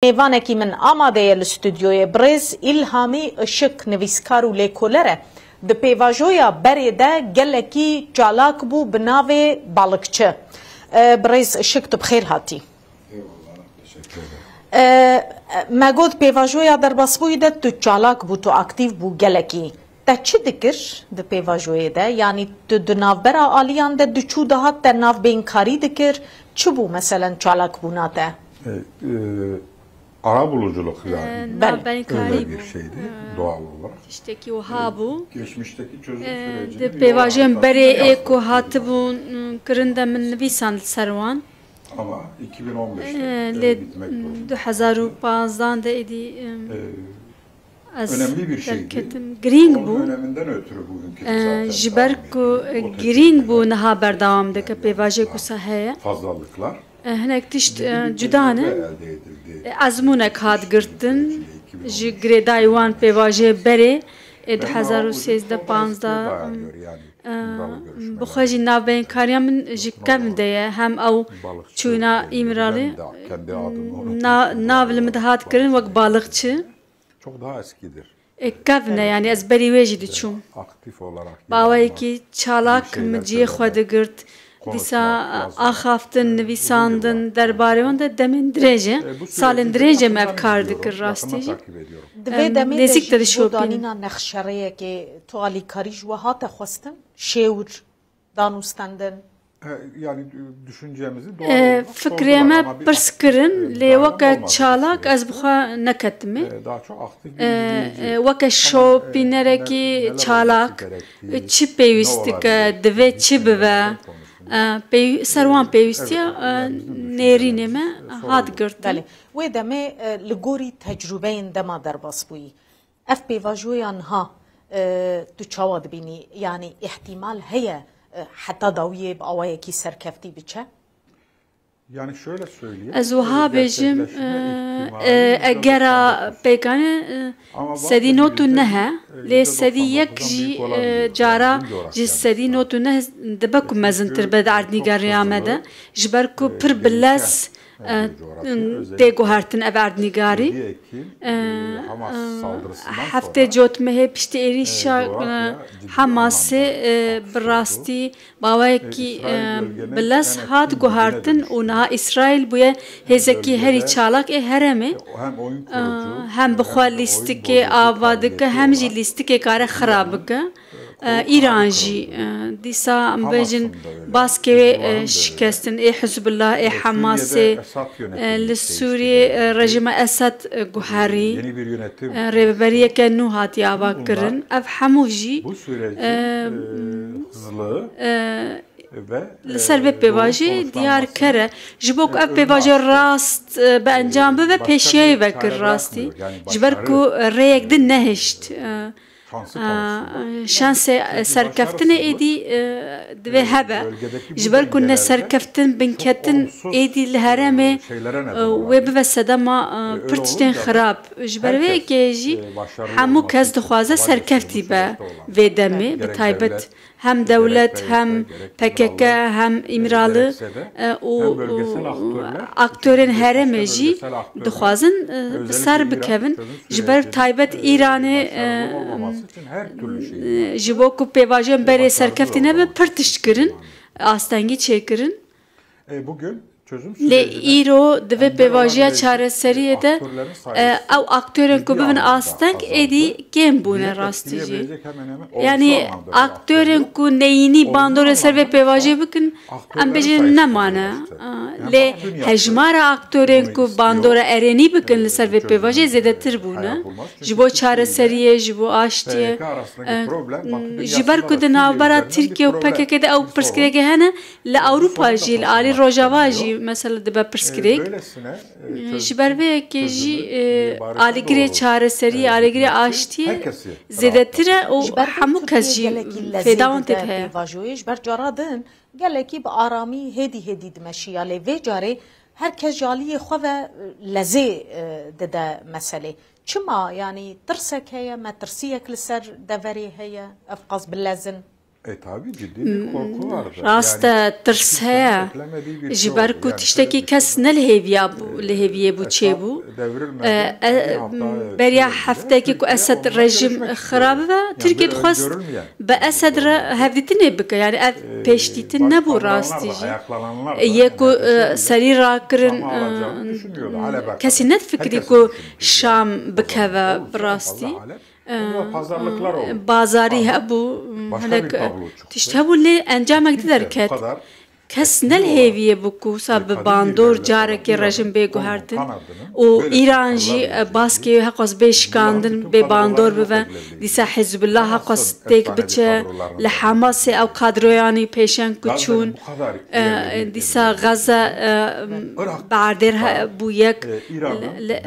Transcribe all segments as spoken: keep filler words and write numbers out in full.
Mêvanekî min amade ye li stûdyoyê. Birêz Îlhamî Işik, nivîskar û lêkoler e. Di pêvajoya berê de gelekî çalak bû bi navê Balıkçı. E, Birêz Işik, tu bi xêr hatî. Eyvallah, teşekkür ederim. E, me got pêvajoya derbasbûyî de tu çalak bû, tu aktîf bû gelekî. Te çi dikir di pêvajoyê de? Yanî tu di navbera aliyan de diçû dihat te navbênkarî dikir? Çi bû meselen çalakbûna te? E, e, arabuluculuk yani. Ee, Belli. Navbeykarî Öyle bû. Bir şeydi doğal olarak. Tiştekî wiha bû. Geçmişteki çözüm Ee, sürecini Di yol pêvajoyên haritası berê ê ku hatibûn, ıı, kirin de min nivîsand li ser wan. Ama iki bin on beşte Ee, öyle Lê bitmek durumunda. du hezar û panzdeh de êdî, ıı, Ee, ez önemli bir şeydi. Derketim. Girîng Onun bû. Öneminden ötürü bugünkü Ee, zaten Ji ber devam ku, ediyor. e, O girîng bû teşekkürler, niha berdewam dike yani pêvajoyê ku sa heye. Fazlalıklar. E, hinek tişt, e, cuda ne. E, ezmûnek hat girtin ji girêdayî wan pêvajê berê, e, du hezar û sêzdeh panzdeh, e, bi xwe jî navbeynkariya min ji kevn de ye, hem ew çûna Îmralî, na-, nav li min dihat kirin wek balıkçı. Çok daha eskidir. E, kevn e, yani ez berî wê jî diçûm. Aktif olarak Baweyekî çalak min cihê xwe digirt. Dîsa axaftin, nivîsandin, derbarê wan de demên dirêj e, salên dirêj e me ev kar dikir rastî jî. Di vê demê de jî ji bo danîna nexşerêyekê tu alîkarî ji we hate xwestin? Şêwr, danûstendin? E, yani, e, düşüncemizi doğal E, olarak Fikrê sordular me ama bir pirs aktif, kirin, e, lê dayanma weke olmadı çalak kesinlikle. Ez bi xwe neketime. E, daha çok aktif bir E, izleyiciyim. e, Weke Hem, e, şopînerekî neler çalak, olması gerektiği, çi pêwîst ne dike, olabilir, divê çi bibe, neler konusunda. E, pêwî-, ser wan pêwîstiya, Evet, e, yani bizim nêrînê me düşüncelerimiz, e, hat soruldu. Girtin. Belê. Wê demê, e, li gorî tecrûbeyên dema derbas bûyî, Ev pêvajoya niha, e, tu çawa dibînî? Yanî îhtîmal heye, e, heta dawiyê bi awayekî serkeftî biçe? Yani şöyle söyleyeyim, Ez wiha e, bêjim, gerçekleşme e, ihtimali e, yüzde egera doksan dokuz. Pêkane, e, Ama bazen sedî not û neh e, yüzde, e, lê sedî yek yüzde doksan dokuzdan jî, büyük e, olamayacak. Cara bizim coğrafyamızda. Ji sedî not û neh dibe ku mezintir be di erdnîgariya me de. Ji ber ku pir bi lez, e, tê guhertin ev erdnîgarî. E, e, heftê cotmehê piştî êrîşa, e, Hamasê, e, bi rastî bawayekî, e, bi lez hat guhertin û niha Îsraîl bûye hêzekî herî çalak ê herêmê. E, hem bi xwe lîstikê ava dike, hem jî lîstikê kare xira bike. E, Îran jî, e, dîsa em bêjin baskê wê, e, şikestin ê Hizbullah, ê Hamasê, e, li Sûriyê, e, rejîma Esed, e, guherî, e, rêveberiyeke nû hatiye ava kirin. Ev hemû jî, e, e, li ser vê pêvajoyê diyar ker e. Ji bo ku ev pêvajoya rast, e, bi encam bibe, pêşiyayê vekir rastî. Ji ber ku, e, rêyek din nehişt. E, Şansê, e, serkeftinê êdî, e, divê hebe. Ji ber ku ne serkeftin, binketin êdî li herêmê, e, wê bibe sedema, e, pir tiştên xirab. Ji ber vê yekê jî hemû kes dixwaze serkeftî be vê demê, bi taybet hem dewlet, hem P K K, hem Îmralı, e, û, û aktorên herêmê jî dixwazin, e, bi ser bikevin. Ji ber taybet Îranê, e, e, ji bo ku pêvajoyên berê serkeftî nebe, pir tişt kirin, astengî çêkirin. Lê îro di vê pêvajoya çareseriyê de, e, ew aktorên ku bibin asteng êdî kêm bûne rastî jî. Yanî aktorên ku neyînî bandorê ser vê pêvajê bikin, em bêjin nemane. E, lê hejmara aktorên ku bandora erênî bikin li ser vê pêvajê zêdetir bûne. Ji bo çareseriyê, ji bo aştiyê. E, ji ber ku di navbera Tirkiye û P K K de ew pirsgirêkê hene, li Ewropa jî, li alî Rojava jî mesela dibe pirsgirêk. Ji ber vê yekê jî, e, alîgirê çareseriyê, alîgirê aştiyê zêdetir e û hemû kes jî fêda wan tê de heye. Pêvajoyê ji ber cara din gelekî bi aramî hêdî hêdî dimeşiya, lê vê carê her kes ji aliyê xwe ve lezê, e, dide meselê. Çima? Yanî tirsek heye, metirsiyek li ser deverê heye, ev qas bilezin? E, tabii ciddi bir korku vardı. Rast e, tirs heye. Ji ber ku tiştekî kes ne li hêviya bû, li hêviyê bû çêbû. E, e, beriya heftekî ku Esed rejîm xira bibe, Tirkiye dixwest bi Esed re hevdîtinê bike. Yani ev pêşdîtin nebû rastî jî. Yê ku, e, serî rakirin, e, kesî nedifikirî ku Şam bikeve bi rastî. Bazarî hebû, hinek tişt hebû, lê encamek di derket. Kes ne li hêviyê bû ku wisa bi bandor carekê rejim bê guhertin û Îran jî, e, baskê wê heqas bê şikandin, bê bandor bibe. Dîsa Hizbullah heqas têk biçe, li Hamasê ew kadroyanî pêşeng ku çûn, e, dîsa Gaza, e, bi erdêr he-, bû yek. Li, li,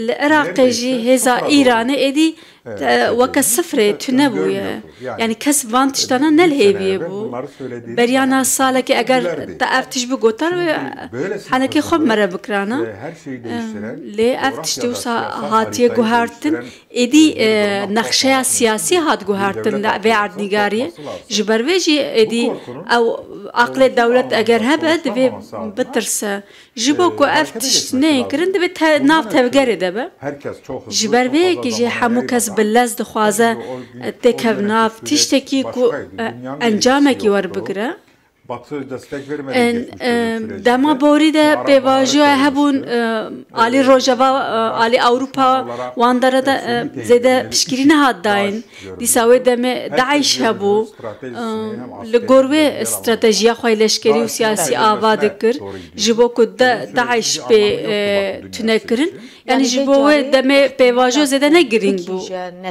li Iraqê jî hêza Îranê êdî Te-, weke sifrê tune bûye. Yani kes van tiştana ne li hêviyê bû. Beriyana salekê eger te ev tişt bigotar wê henekê xwe bi me re bikirana. Lê ev tiştî wisa hatiye guhertin, êdî, e, nexşeya siyasî hat guhertin li vê erdnîgariyê. Ji ber vê jî êdî ew aqlê dewlet eger hebe divê bitirse. Ji bo ku ev tişt neyên kirin, divê te-, nav tevgerê de be. Ji ber vê yekê jî hemû kes bi lez dixwaze, e, têkev nav tiştekî ku, e, encamekî werbigire. En, e, dema borî de pêvajoya hebûn, e, alî Rojava, e, alî Ewropa, wan dere de, e, zêde piştgirî nehat dayîn. Dîsa wê demê DAIŞ hebû, e, li gor wê stratejiya xwe leşkerî û siyasî ava dikir, ji bo ku de-, DAIŞ pê, e, tune kirin. Yani ji bo wê demê pêvajo zêde ne girîng bû,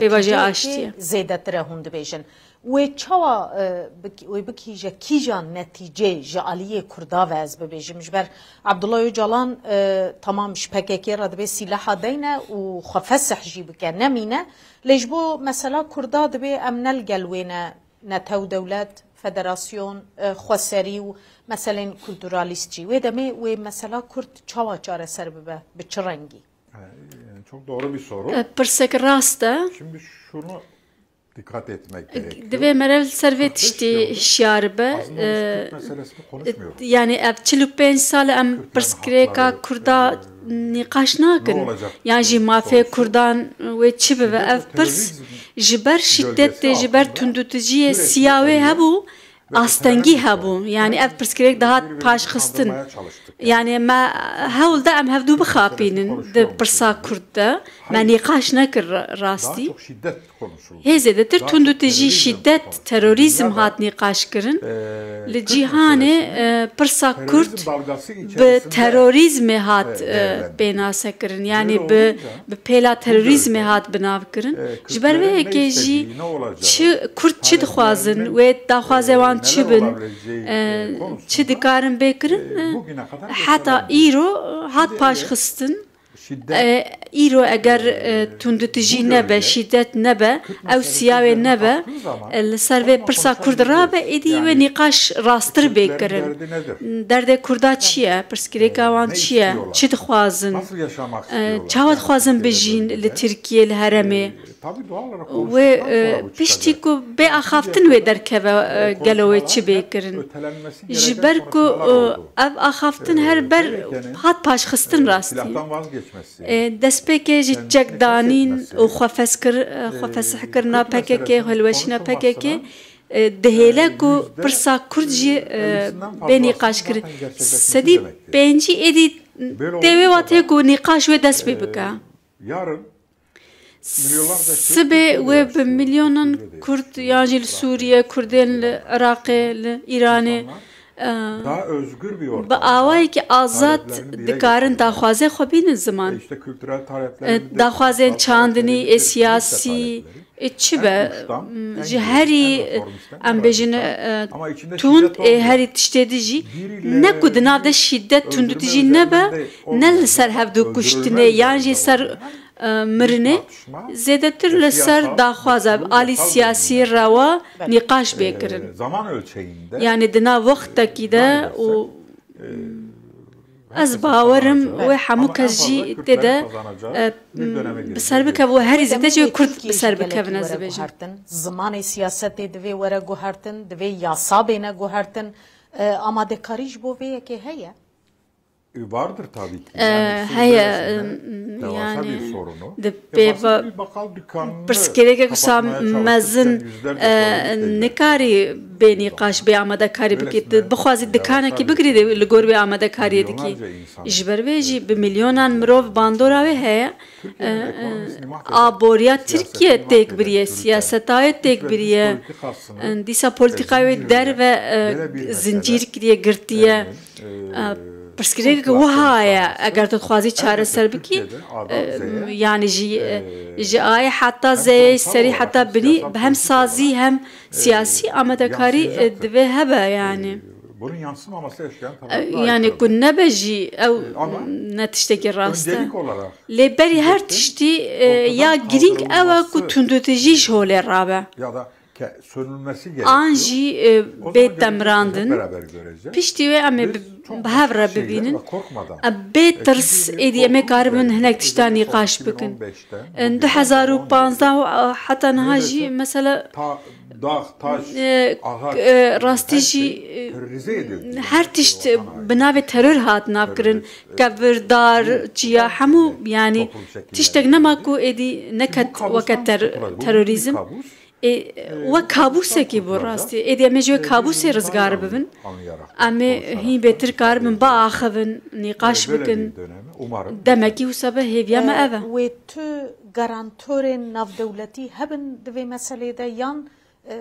pêvajoya aştiyê. Zêdetir e hûn dibêjin. Wê çawa, e, bik-, wê bikîje kîjan netîcê ji aliyê Kurda ve ez bibêjim? Ji ber Abdullah Ocalan, e, tamam ji P K K re dibê sîlaha deyne û xwe fesih jî bike, nemîne. Lê ji bo mesela Kurda dibê em ne li gel wê ne, netew dewlet, federasyon, e, xweserî û meselên kulturalîst jî. Wê demê wê mesela Kurd çawa çareser bibe, bi çi rengî? E, çok doğru bir soru. E, pirsek rast e. Şimdi şunu dikkat etmek gerekiyor. Divê meriv li ser vê tiştî hişyar be. Aslında biz Kürt meselesini konuşmuyoruz. Yani ev çil û pênc sal em pirsgirêka Kurda nîqaş nakin. Yan jî mafê Kurdan wê çi bibe? Ev pirs ji ber şîdetê, ji ber tundûtijiyê siya wê hebû, astengî hebû. Yani ev pirsgirêk dihat paşxistin. Yani me hewl da em hevdû bixapînin di pirsa Kurd de. Me nîqaş nekir ra-, rastî. Hê zêdetir tundûtijî, şîdet, terorîzm hat nîqaş kirin. Li cîhanê, e, pirsa Kurd bi terorîzmê hat, e, pênase kirin. Yani bi, bi pêla terorîzmê hat binav kirin. Ji ber vê yekê jî çi Kurd çi dixwazin, wê daxwazê wan çi bin, e, çi dikarin bê kirin, e, heta îro hat paşxistin. E, îro eger, e, tundûtijî nebe, şîdet nebe, ew siyawê nebe, e, li ser vê pirsa Kurd rabe, êdî wê nîqaş rasttir bê kirin. Derdê Kurda çi ye? Pirsgirêka wan çi ye? Çi dixwazin? E, çawa dixwazin bijîn li Tirkiye, li herêmê? Wê, e, piştî ku bê axaftin wê derkeve, e, gelo wê çi bê kirin? Ji ber ku, e, ev axaftin her ber hat paşxistin rastî. E, destpêkê ji çekdanîn û xwefeskir-, e, xwefesihkirina P K K, hilweşîna P K K, e, dihêle ku pirsa Kurd jî, e, bê nîqaş kir. Sedî pêncî êdî tê wê watê ku nîqaş wê dest pê bike. Sibê wê bi milyonan Kurd yan jî li Sûriye, Kurdên li Iraqê, li Îranê, e, bi awayekî azad dikarin daxwazê xwe bînin ziman. E, daxwazên çandinî, ê siyasî, ê çi be, m, ji herî, em bêjin, e, tund, ê herî tiştê di jî, ne ku di nav de şîdet, tundûtijî nebe, ne li ser hevdû kuştinê yan jî ser e, mirinê, zêdetir li ser daxwaza alî siyasî rewa nîqaş bê kirin. Yani di nav wextekî de û Ez bawerim wê hemû kes jî tê de e, bi ser bikeve û herî zêde jî wê Kurd bi ser bikevin, ez dibêjim. Zimanê siyasetê divê were guhertin, divê yasa bêne guhertin. E, amadekarî ji bo vê yekê heye? Vardır tabii ki. E, heye, e, yani di pêva pirsgirêkek wisa mezin e, nikarî bê nîqaş, bê amadekarî bikî. Tu bixwazî dikanekî bigirî de li gor wê amadekariyê dikî. Ji ber vê jî bi milyonan mirov bandora wê heye. E, e, aboriya Tirkiye têk biriye, siyaseta wê têk biriye. E, dîsa polîtîka wê derve e, zincîr kiriye, girtiye. E, pirsgirêkek wiha ye, eger tu dixwazî çareser bikî, e, yani ji, e, ji ayê heta zeyê, serî heta binî, bi hem sazî hem siyasî amadekarî e, divê hebe yani. E, yani ku nebe jî ew ne tiştekî rast e. Lê berî her tiştî e, ya girîng ew e ku tundûtijî ji holê rabe. An jî e, bê temirandin. Piştî wê em ê bi, bi hev re bibînin. E, bê tirs êdî em ê karibin hinek tişta nîqaş bikin. E, du hezar û panzdeh û, e, heta niha jî mesela e, e, rastî jî e, her tişt bi navê teror hat navkirin. Kevir, dar, çiya, hemû yani tiştek nema ku êdî neket weke ter-, terorîzm. Ê, wek kabûsekî bû rastî. Êdî em ê ji wê kabûsê rizgar bibin. Em ê hîn bêtir karibin biaxivin, nîqaş bikin. Demekî wisa be hêviya me ev e. Wê tu garantorên navdewletî hebin di vê meselê de yan e,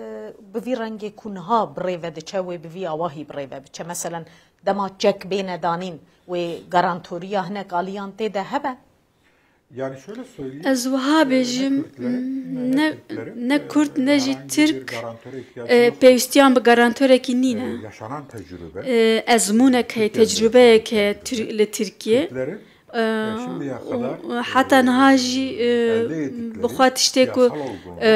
bi vî rengê ku niha bi rê ve diçe, wê bi vî awahî bi rê ve biçe? Meselen, dema çek bêne danîn, wê garantoriya hinek aliyan tê de hebe? Ez wiha bêjim, ne, ne Kurd ne jî Tirk e, pêwîstiyan bi garantorekî nîne. E, ezmûnek heye, tecrûbeyek heye Tir-, li Tirkiye. E, û heta niha jî e, bi xwe tiştê ku e,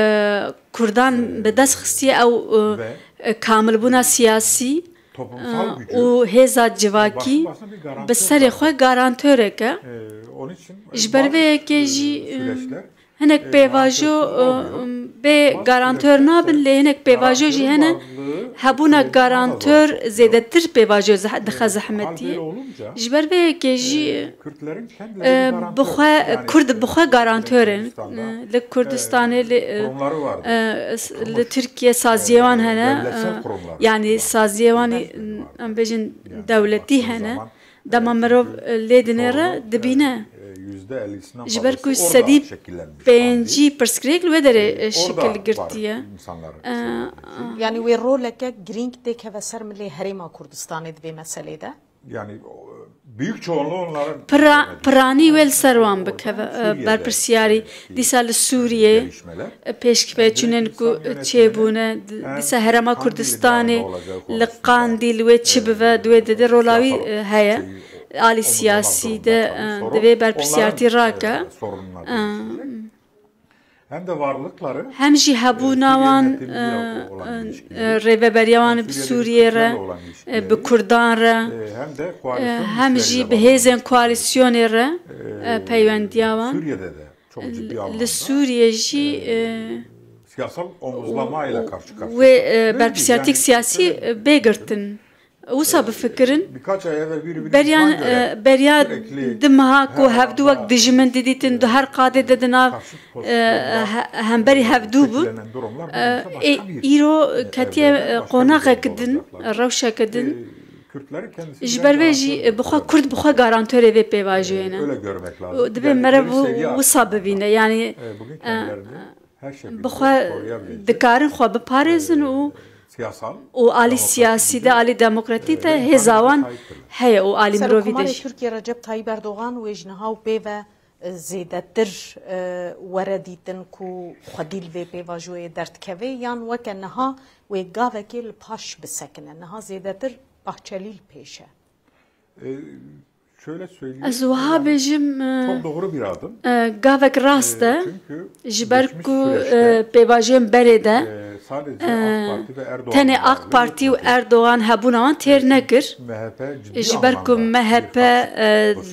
Kurdan bi dest xistiye ew e, kamilbûna siyasî e, û hêza civakî bi serê xwe garantorek e. Ji ber vê yekê jî e, hinek pêvajo e, bê garantor nabin, lê hinek pêvajo jî hene hebûna garantor zêdetir pêvajo zeh-, dixe zehmetiyê. Ji ber vê yekê jî e, bi xwe, Kurd bi xwe garantor in. E, li Kurdistanê, li, e, e, s-, li Tirkiye saziyê wan hene. E, yani saziyê wan, e, em bêjin dewletî hene. Dema mirov, e, lê dinêre dibîne. Ji ber ku sedî pêncî pirsgirêk li wê derê, e, şikil girtiye. E, Yani wê roleke girîng têkeve ser milê Herêma Kurdistanê di vê meselê de? Yani o, büyük çoğunluğu onların Pira-, piranî wê li ser wan bikeve, e, berpirsiyarî. Dîsa li Sûriyê, e, pêşkêfçûnên ku çêbûne, di-, dîsa Herêma Kurdistanê li Qandîl wê çi bibe, di wê de, de rola wî, e, heye. Alî siyasî de, e, divê berpirsiyartî rake. E, Hem de varlıkları, hem jî hebûna wan, e, e, rêveberiya wan bi Sûriyê re, e, bi Kurdan re, e, hem jî bi hêzên koalîsyonê re, e, peywendiya wan. Li Sûriyê jî, e, wê, e, berpirsiyartîk siyasî, e, bê girtin. Wisa bifikirin, beriya, e, beriya di meha ku hevdu wek dijmin didîtin, di her qadê de di nav, e, he-, hemberî hevdu bûn. E, ê, îro ketiye, e, qonaxek din, rewşeke din. Ji ber vê jî, e, bi xwe Kurd bi xwe garantorê vê pêvajoyê ne. Û divê meriv wisa bibîne. Yani, e, bi xwe dikarin xwe biparêzin û, û alî siyasî de, alî demokratî de hêza wan heye û alî mirovî de jî. Serokkomarê Tirkiye Recep Tayyip Erdogan wê ji niha û pê ve, e, zêdetir, e, were dîtin ku xwedî li vê pêvajoyê derdikeve yan weke niha wê gavekê li paş bisekine? Niha zêdetir Bahçelî li pêş e. Ez wiha bêjim, e, e, gavek rast e. Ji ber ku, e, pêvajoyên berê de, Tenê AK Partî û Erdogan hebûna wan têr nekir. Ji ber ku M H P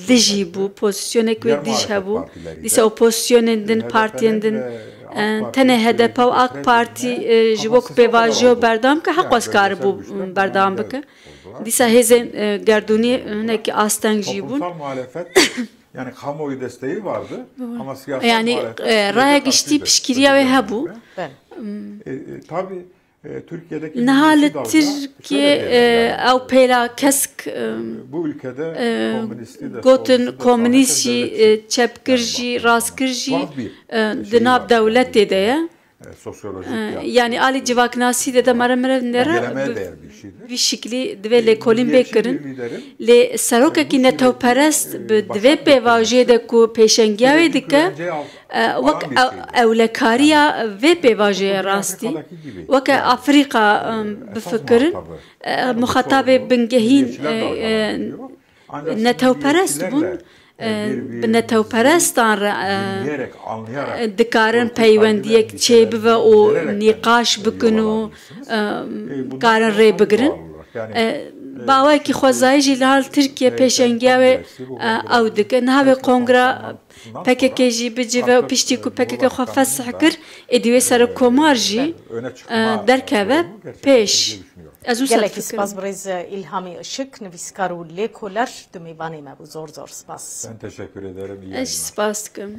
dijî bû, pozîsyonek wê dij hebû. Dîsa opozisyonên din, partiyên din, tenê H D P û AK Partî ji bo ku pêvajoya berdewam bike, heqwes karibû berdewam bike. Dîsa hêzên gerdûnî hinekî asteng jî bûn. Yani kamuoyu desteği vardı ama siyasal Yani raya giştî piştgiriya wê hebû. E, tabii Niha li Tirkiyê ew pêla kesk gotin, komûnîst jî, çepgir jî, rastgir jî di nav dewletê de ye. Yanî alî civaknasî de de mere mere nêre vî şiklî divê lêkolîn bê kirin. Lê serokekî netewperest bi divê pêvajoyê de ku pêşengiya wê dike, wek ewlekariya vê pêvajoyê rastî, weke Afrîka bifikirin, muxatabê bingehîn netewperest bûn, bi netewperestan re dikarin peywendiyek çêbive û nîqaş bikin û karin rê bigirin. Bawayekî xwezayî jî li hal Tirkiye pêşengiya wê ew dike. Niha wê kongra P K K jî bicive û piştî ku P K K xwe fesih kir, êdî wê serokkomar jî derkeve pêş. Ez wisa difikirim. Gelekî spas birêz Îlhamî Işık, nivîskar û lêkoler, tu mêvanê me bû. Zor zor spas. Ben teşekkür ederim. Ez spas dikim.